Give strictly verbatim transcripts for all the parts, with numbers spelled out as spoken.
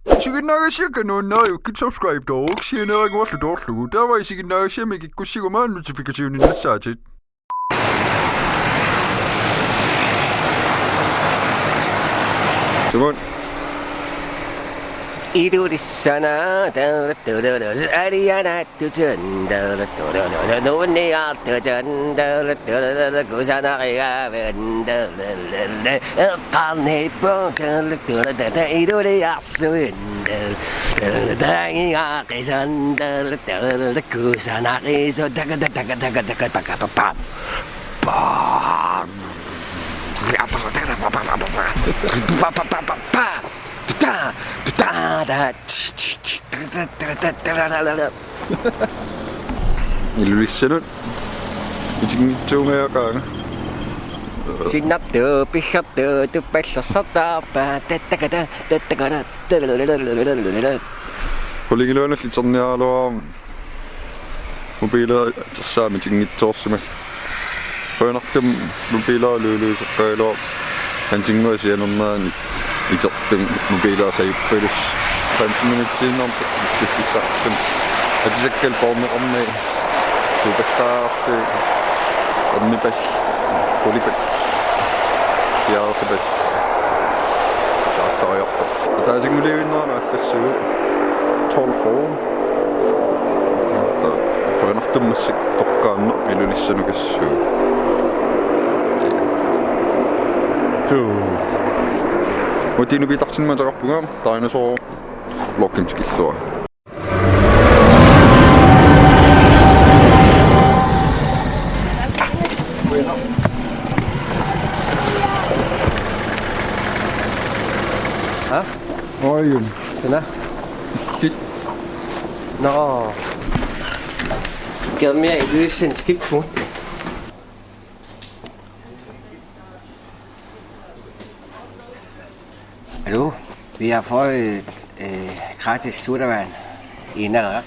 Isiginnaagassiakka nuannariukkit subscribe toorukkit sianeeraguarlu toorlugu. Taava isiginnaagassiami kikkussiguma notificationit nassaatit. Sumut. Idulissana, aliana, tutan, nuunniartutan, kusanarigaavan, eqqarniippoq, iduliarsuit, taangiaqqisan, kusanarisu, taka, taka, taka, taka, paka, pa, pa. Pa. Pa, pa, pa, pa, pa. Tuta, tuta, da. Ilulissanut itinngitsuungajaqaanga. Sinnartoq, piggartoq, tuppallersartarpa, tattakata, tattakata, talalalalalala. Qulingiluanullu iterniaraluarama mobiileq atorsaamik itinngitsoorsimallugu. Qujanartumik mobiileq luuluuseqqagaluarpoq. Ansinnguaq sianernerani itertumik mobiileq sajuppalus. Femten minutsiinnarmik piffissarluni. Atisakkalu porneqarnani kupallaarlugit. Ornipallit, qulipallit, piareersapallit. Tasaarlariarput. Ataasinnguliivinnera naallassuugut. Tolv fyrre. Taava qujanartumik massakkut toqqaannaq Ilulissanukassuugut. Suu. Uatinu pitarsinni mataqarpunga, dinosaur vloggimik tikillugu. Ha? Oi. Suna? Shit. Nå. Giver mere illusion skip nu. Hallo, vi har fået øh, gratis sodavand i Naleraq.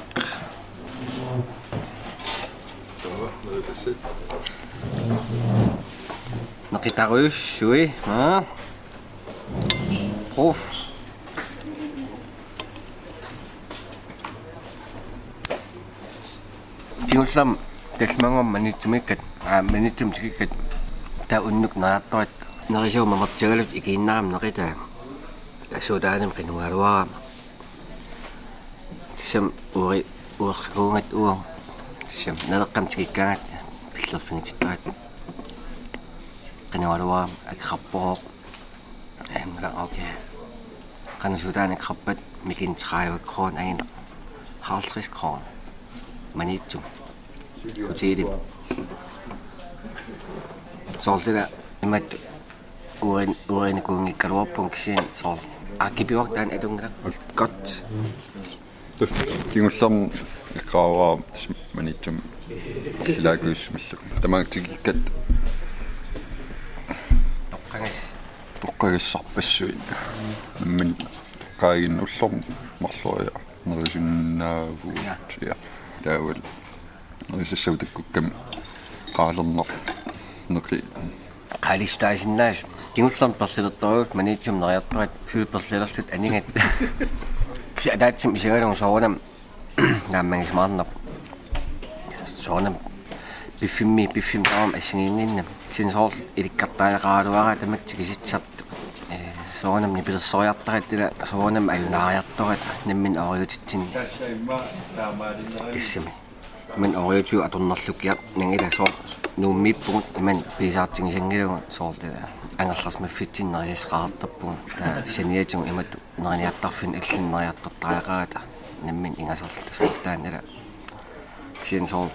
Neqitarujussuit, ha? Prof. Kingullermik tallimanngormat Maniitsumikkat, aa, Maniitsumik tikikkat, taava unnuk neriartoratta, nerisavut mamartigalutik ikiinnarami neqitaa. Taava sodavandimik qinugaluarama. Tassami ueri-, uerrakuugatta uagut. Tassami Naleqqamik tikikkaangatta pillerfigitittaratta. Qinugaluarama akeqarpoq. Aamma, okay. Qanoq sodavandit akeqarpat, mikineq tredive kroner, angineq halvtreds kroner. Maniitsumi. Hotelimi. Soorlu ila imatut uerin-, uerinikuunngikkaluarpunga kisianni soorlu. Aa, kipiuartaani atunngilaq. Godt. Tassa kingullermik eqqaavara tassa Maniitsumi illaakujussumallu. Tamaanga tikikkat. Toqqagas-. Toqqagassarpassuit. Nammineq toqqaaginnaq ullormut marloriarnerisinnaavugut. Ja. Ja. Taavalu. Nerisassagut takkukkami qaalernarpoq. Neqi. Qaalissuutaasinnaasut. Kingullermik perlilertorujuupput Maniitsumi neriartoratta, suli perlilerluta anigatta. Kisianni ataatsimut isagalugu soorunami naammagisimaarnarpoq. Soorunami piffimmi, piffimmi tamarmi assigiinnginnami. Kisianni soorlu ilikkartariaqaraluaraat tamakku tikisitsisartut. Ee, soorunami nipilersoriartaratta ila soorunami ajunaariartoratta nammineq ooriutitsinni. Tassami. Imannak ooriutsigut atornerlukkiarnanngilaq, soorlu Nuummiippugut, imannak piisaartigisanngilagut soorlu taava angerlarsimaffitsinni nerisassaqartarpugut. Taava saniatigut imatut neriniartarfinni allanut neriartortariaqarata nammineq ingasarluta soorlu taanna ila. Kisianni soorlu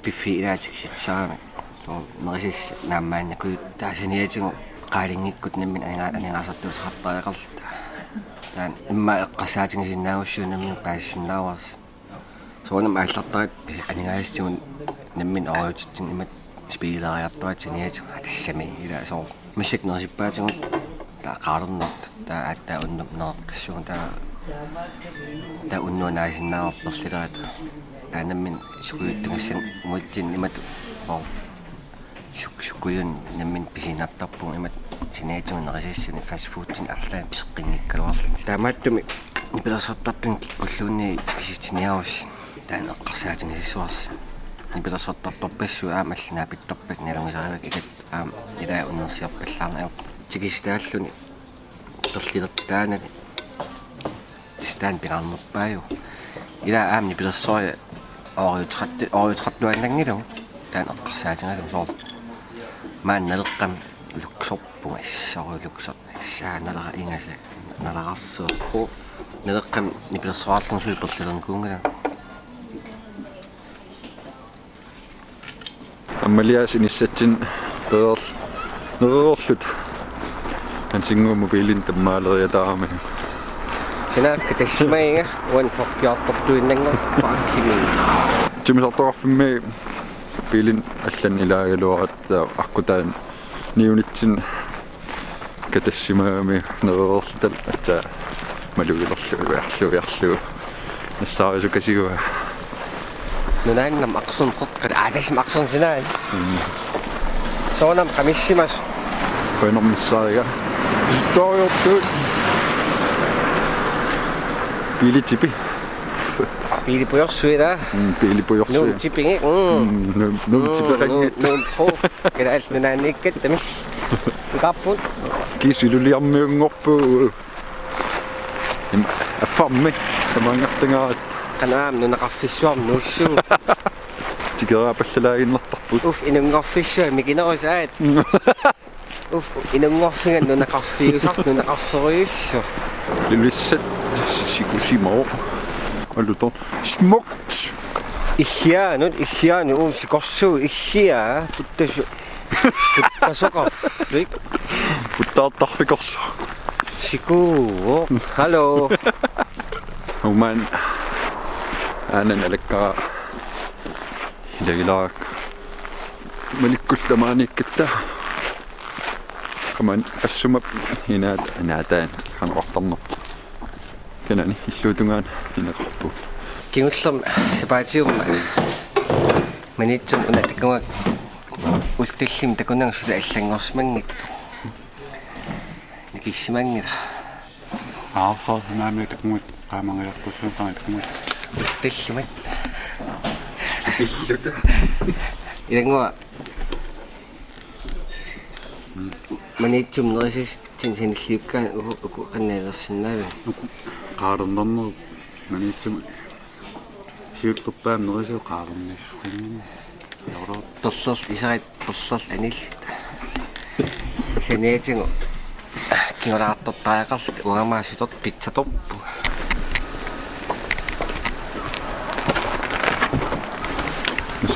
piffiit ilaat tikisitsisarami. Soorlu nerisassat naammaannakujuttut, taava saniatigut qaalinngikkukkit nammineq aningaa-, aningaasartuuteqartariaqarluta. Taanna immaqa eqqarsaatigisinnaagussigit nammineq paasisinnaavarsi. Soorunami aallartaratta, eh, aningaasatigut nammineq ooriutitsinni imatut spileriartoratta saniatigut, aa, tassami ila soorlu. Massakkut nerisippaatigut taava qaalernartut, taava aatsaat unnuk nereqqissaagut, taava, taava unnuaq naasinnaavarput perlilerata. Taava nammineq sukujuttugassanngortitsinni imatut, oo. Suk-, sukkujun nammineq pisiinnartarpugut imatut saniatigut nerisassani fast foodinik arlaannik piseqqinngikkaluarlugu. Taamaattumik nipilersortartunik kikkulluunniit tikisitsiniarussi. Taanna eqqarsaatigisassuarsi. Nipilersortartorpassuit aamma allat naapittorpakka nalunngisarivakka, ikatta aamma ilai unnersiorpallaarneq ajorput. Tikisitaalluni perlilertitaanani. Tassa taanna pingaarnerpaajuvoq. Ilaa aamma nipilersoria ooriuteqartu-, ooriuteqartuaannanngilagut. Taanna eqqarsaatigalugu soorlu. Maanna Naleqqami luksorpunga, assorujussuaq luksorpunga. Assaa, Naleraq ingasak, Nalerarsuaq. Naqqap Naleqqami nipilersoraarlunga suli perlilernikuunngilanga. Ammaliaasiit inissatsinnut pereerl-, nerereerluta. Hansinnguup mobiilinik tammaaleriataaramiuk. Sinaaffa katassimagiga uani forkiartortuinnanngorpoq akimi. Timmisartoqarfimmi biilinik allanik ilaagaluaratta aqqutaani niunitsinni katassimagamiuk nerereerluta, aatsaat malugilerlugu ujarlugu ujarlugu. Nassaarisukasigua. Nunaannaq aqersorneq qeqqani. Aa, tassami aqersorneq sinaani. Mm. Soorunami qamissimasoq. Qujanarmissarpara. Pisuttuariortut. Biilitipi. Biilipujorsuit, aa? Mm, biilipujorsuit. Nuummi tipigit. Mm. Mm, nuum-, nuummi tipeqanngitsut. Nuum-, nuum-, proof. Kalaallit Nunaanniikkatta mi. Ukaarput. Kiisa iluliarmiunngorpugut. Im, affarmi. Tamaanngartagaat. Qanoq aamma nunaqarfissuarmi nuussuugut. Tikeraapallalaaginnartarput. Uf, inunngorfissuaq mikinerusaat. Uf, inunngorfiga nunaqarfiusarsi, nunaqarfiorujussuaq. Ilissat sikusimavoq. Alutorn. Smukt. Iggiaanut, iggiaanut, uum sikorsuugut, iggiaa, puttasu-, puttasoqarfik. Puttaartarfikorsuaq. Sikuuvoq. Hallo. Uman. Aanan alakkaa. Ilagilaak. Malikkullu maaniikkatta. Qaman assumap inaat, inaataan qanoq oqartarnerpoq. Kanani illuutungaani ineqarpugut. Kingullermik sapaatiummi Maniitsumi una takugakkit ullut tallimat takunagu suli allanngorsimanngitsoq. Nikissimanngilaq. Aarsaarsimaami takugakkit qaamanngilarpussuit qanga takugakkit. Ullut tallimat. Illuta. Ilannguaq. Maniitsumi nerisassanik sanilliukkaanni uku, uku qanoq ilersinnaaviuk? Uku qaarnernerup Maniitsumi siullerpaamik nerisat qaarnerneqanngillat. Perlerl-, iserit perlerluni anilluta. Saniatigut kingulaartortariaqarluta uanga aamma sutor-, pitsatorpunga.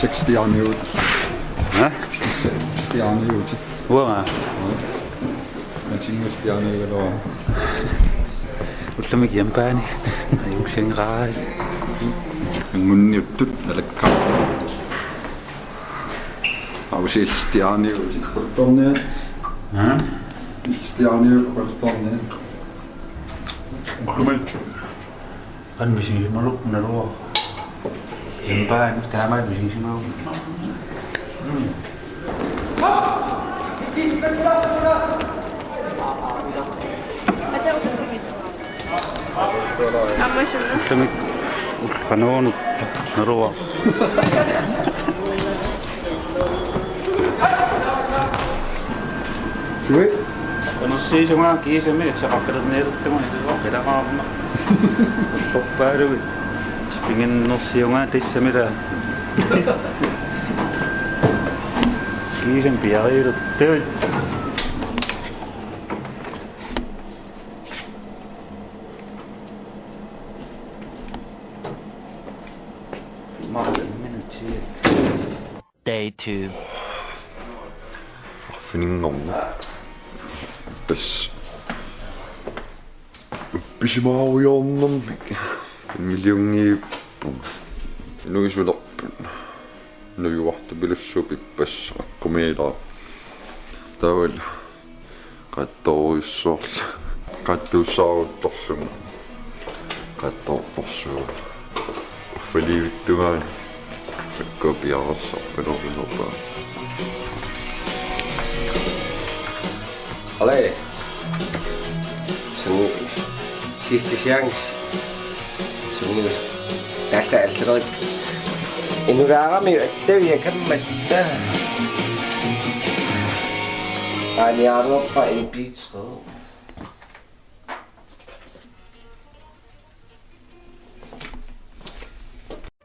Seks stjerniutit. Hva? Seks stjerniutit. Uanga? Ja. Men ting med stjerniutit, eller? Ullumikkut hjemmebane. Ajunngilaq. Anguniuttut, nalakka. Ausiil stjerniutit qultorniat. Hva? Stjerniutit qultorniat. Qultorniat. Qanoq misigisimalluni naluara. Impaani taamaat misigisimalluni. Mm. Ullumikkut qanoruna naluara. Sweet. Qanorsiisunga kiisami atsaqartalernialertunga illuaqilaqaarma. Uppaarui. Pinginnersiunga tissamila. Kiisami piariilertuit. Marlin minutsi. Day two. Arfininngorneq. Tassa. Uppisimaarujoornermik. Millionngiippunga. Inuisulerput. Nujuartupilussuup ippassaq eqqumiilaaq. Taavalu. Qaattorujussuarlu. Qaattuussaaruttorlugu. Qaattoortorsuuvoq. Uffaliivittungaani. Takkua piareersarpalornerpaa. Ole. Sun sidste chance. Sun tassa allalerik. Inulaarami attavia kammatta. Aniaruorpa i P tre.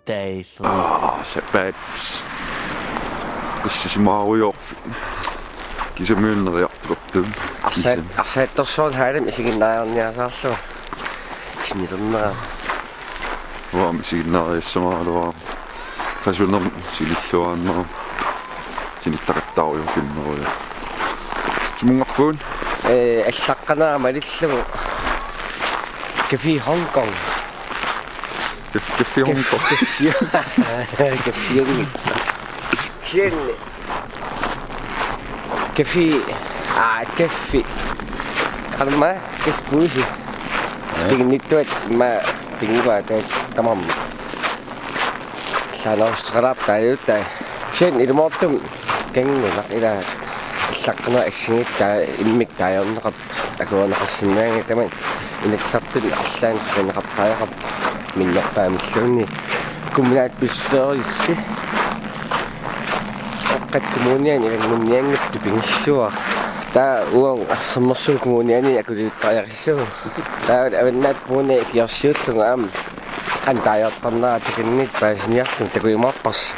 Day three. Aa, sapaat. Qissisimaarujoorfik. Kisamiunneriartulertuum. Arsaat, arsaattorsuarnik haalam isiginnaariarniasaarlugu. Sinilernera. Uanga isiginnaariassamaraluarama. Fasunermik sinilluaannarama. Sinittaqattaarujoorfik filmerujoorfik. Sumunngarpugut? Ee, allaqqanera malillugu. Café Hong Kong. Café Hong Kong. Café. Café Hong Kong. Café. Aa, café. Qanma, café puisi. Spingnittuat ma pingua tai tamam. Sano strap tai tai. Sen ilmoortumik kanngilaq ila allaqqanera assigiit taava immikkut taajorneqarpoq. Akuerineqarsinnaanngilaq tamanna Inatsisartuni arlaannik qineqartariaqarpoq minnerpaamilluunniit kommunalbestyrelsi. Qeqqata Kommuniani ilanngunnianngitsoq tupigissuaq. Taava uagut Sermersuup Kommuniani akuliuttariaqassaaq. Taava Avannaata Kommunia ikiorsiullugu aamma qanoq taajortarnera takanniit paasiniarlunga takujumaarparsi.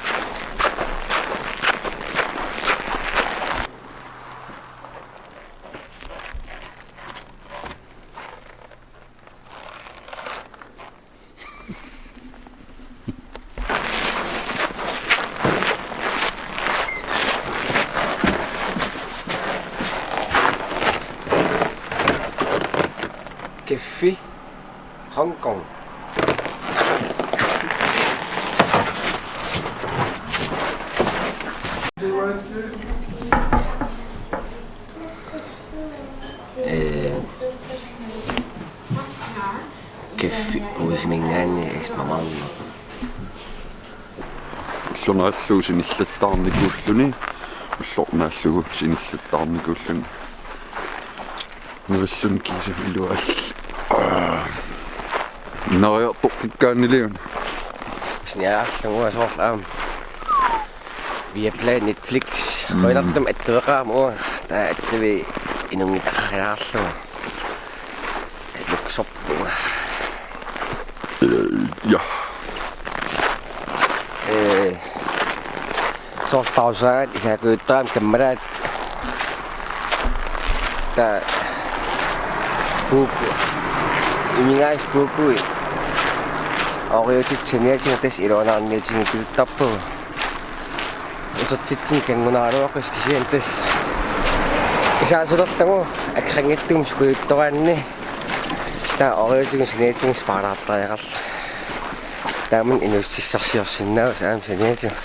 Café Hong Kong. Ee, café puisiminngaanniit ismamarlu. Ullornaallugu sinillattaarnikuulluni, ullornaallugu sinillattaarnikuulluni. Nerillun kiisa ilual. Aa. Nariartortikkaanniliuna. Siniaarlugu soorlu aamma. Viaplay, Netflix. Mm. Qoilartum attueqaama uanga. Taava attuvi inunngitarriaarlugu. Luksorpu. Ja. Ee, soorlu pausaat isaakujuttaraat kammalaat. Taava puukku. Imigaas puukkui. Ooriutit saniatigut tassa iluanaarniutigut pituttarpugut. Utertitsineq kanngunaraluaqqusi kisianni tassa. Isaasulerlugu akeqanngitsumik sukujuttoraanni. Taava ooriutigut saniatigut spaalaartariaqarlunga. Taamani inuussutissarsiorsinnaavusi aamma saniatigut.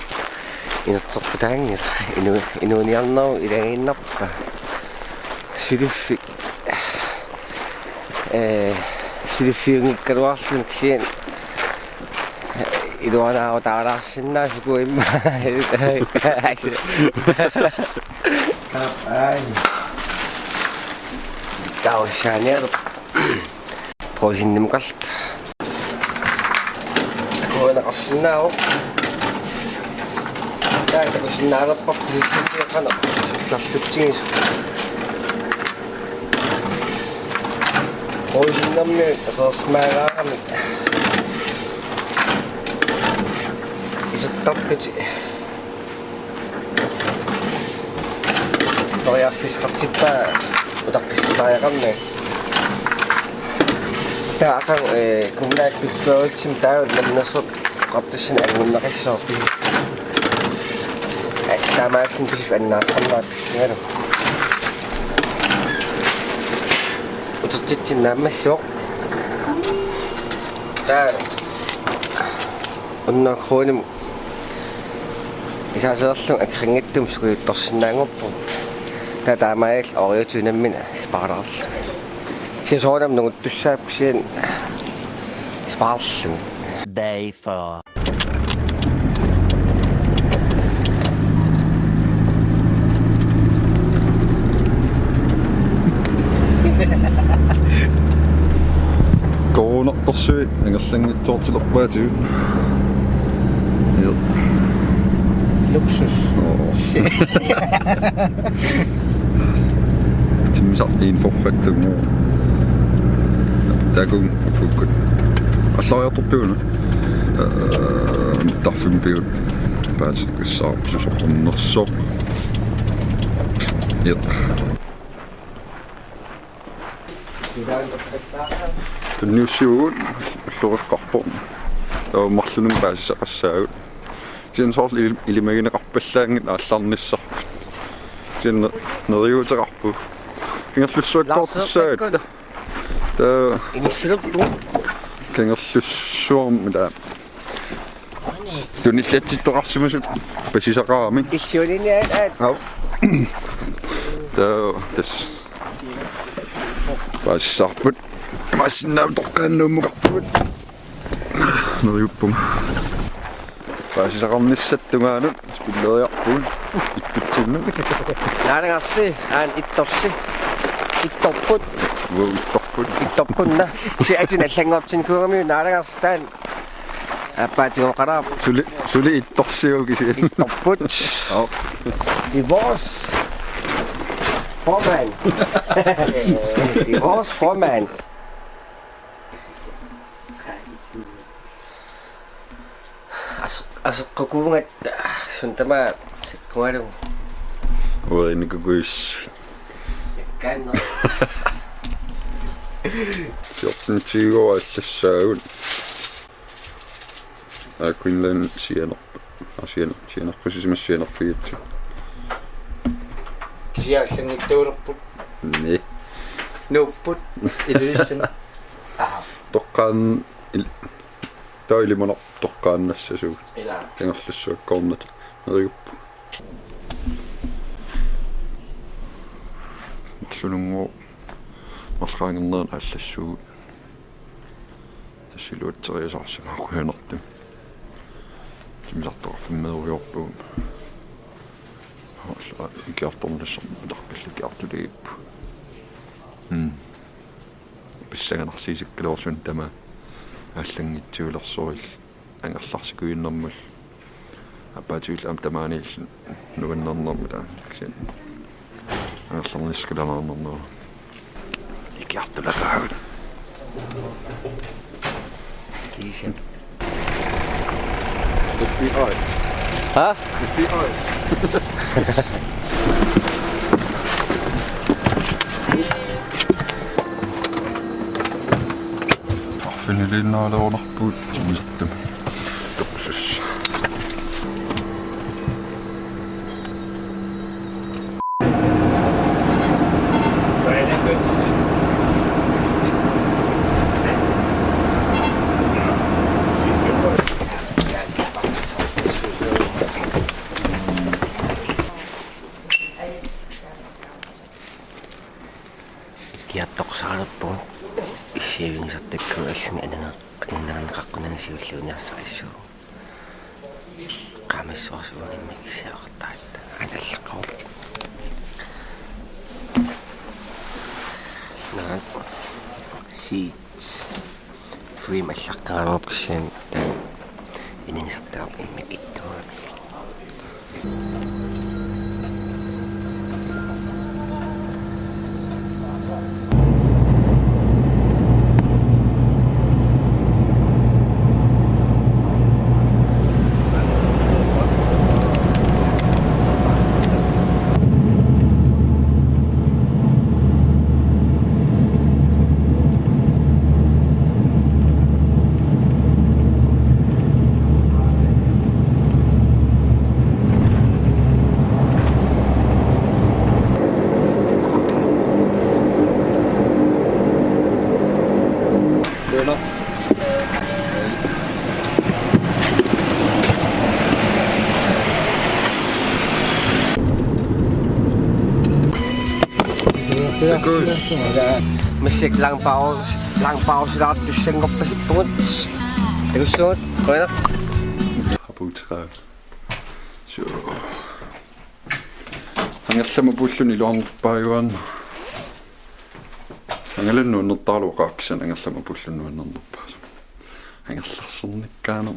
Inerterput taanngilaq. Inu-, inuuniarnerup ilagiinnarpa. Suliffik. Ee, suliffiunngikkaluarluni kisianni iluanaarutaalaarsinnaasoq uku immaqa. Ai. Taussaanialu. Poisinnimukarluta. Akuerineqarsinnaavoq. Taava takusinnaalerparput pisuttumiiqana sullarlutsigisoq. Poisinnermiut aperismaalaarami. Isertartutit. Periarfissaqartippaa utaqqisartariaqarnani. Taava aqagu, ee, kommunalbestyrelsimi taava namminersorneqartussanik angunneqassaaq. Ee, taamaalilluni pisut annaasaqarnerat pissangalu. Utertitsineq naammassivoq. Taava hundrede kroner isaasulerlugu akeqanngitsumik sukujuttorsinnaanngorpugut. Taava taamaalilluni ooriutit nammineq spaarlaarlugit. Kisianni soorunami nunguttussaapput kisianni spaarlugit. Day four. Coronartorsuit ingerlanngitsoortilerpaatigut. Ier. Luksus. Oo. Timmisartoq info faktumu. Takuuk, kukkut. Allariartortuuna. Ee, tarfimpiut. Paasissaarput susoqarnersoq. Ier. Tunniussivugut, ulloriffeqarpoq. Taava marlunnik paasisaqassaagut. Kisianni soorlu ili-, ilimagineqarpallaanngilaq aallarnissarput. Kisianni ne-, neriuuteqarpugut. Kangerlussuakkoortussaagut. Taava Inissiluttu. Kangerlussuarmi taava. Tunillatsittoqarsimasut pasisaqarami. Issiunini aat, aat. Au. Taava tassa. Paasissaarput. Imaassinnaavoq toqqaannaq nuummukarpugut. Neriuppunga. Paasisaqarnissat tungaanut spilleriarpugut. Ittutsinnut. Naalagaarsi, aana ittorsi. Ittorput. Uagut ittorput. Ittorpunna. Kisianni atit allanngortinnikuugamiuk Naalagaarsi taanna. Aappaatigooqalaarpoq. Suli, suli ittorsiuk kisianni. Ittorput. Au. Divorce. Formand. Divorce formand. As-, aseqqukuugatta suut tamaasa sakkugalugu. Uerinikukuissut. Ikkaanna. Fjorten tyve år allassaagut. Air Greenland sianerput. Aa, sianer-, sianerfissarsimasut sianerfigatsigu. Kisianni allanngitsuulerput. Ni. Nuupput. Ilulissani. Aha. Toqqaan-, il-, taava ilimanarpoq toqqaannassasugut. Ilaa. Kangerlussuakkoornata. Neriuppunga. Marlunngooq. Marloriarnerani aallassuugut. Tassa iluatseriasaarsimavoq qujanartumik. Timmisartoqarfimmeerujoorpugut. Alla ikiartornissarput taqqillu ikiartuliippugut. Mm. Pissanganarsiisikkaluarluni tamaat allanngitsuulersoril angerlarsikuinnarmut. Aappaatigut aamma tamaaniillu nuannernermut taanna. Kisianni angerlarnissaq kalanaarnarnera. Ikiartulakaagut. Kiisa. F B I. Ha? F B I. Arfiniliinnaalerunarpugut timmisartumi. Luksus. Kiartorsaalerpugut issiavigisartakkagut allani anangaa-, anangaarneqaqqunanga siulliuniarsarissuugut. Qaamissuarsuugimmik issiaveqartaratta. Aana allaqqavoq. Naak. Seats. Frame allaqqagaluarpoq kisianni. Inigisartagarput immikkut ittuugami. Takuss. Massakkut langpause, langpauselaartussanngorpasippugut. Takussuugut, qujanaq. Apuuteqaaq. Suu. Angerlamut puulluni iluarnerpaajuaannaq. Angalanut nuannertaraluaqaaq kisianni angerlamut pullunut nuannernerpaasaq. Angerlarsernikkaanut.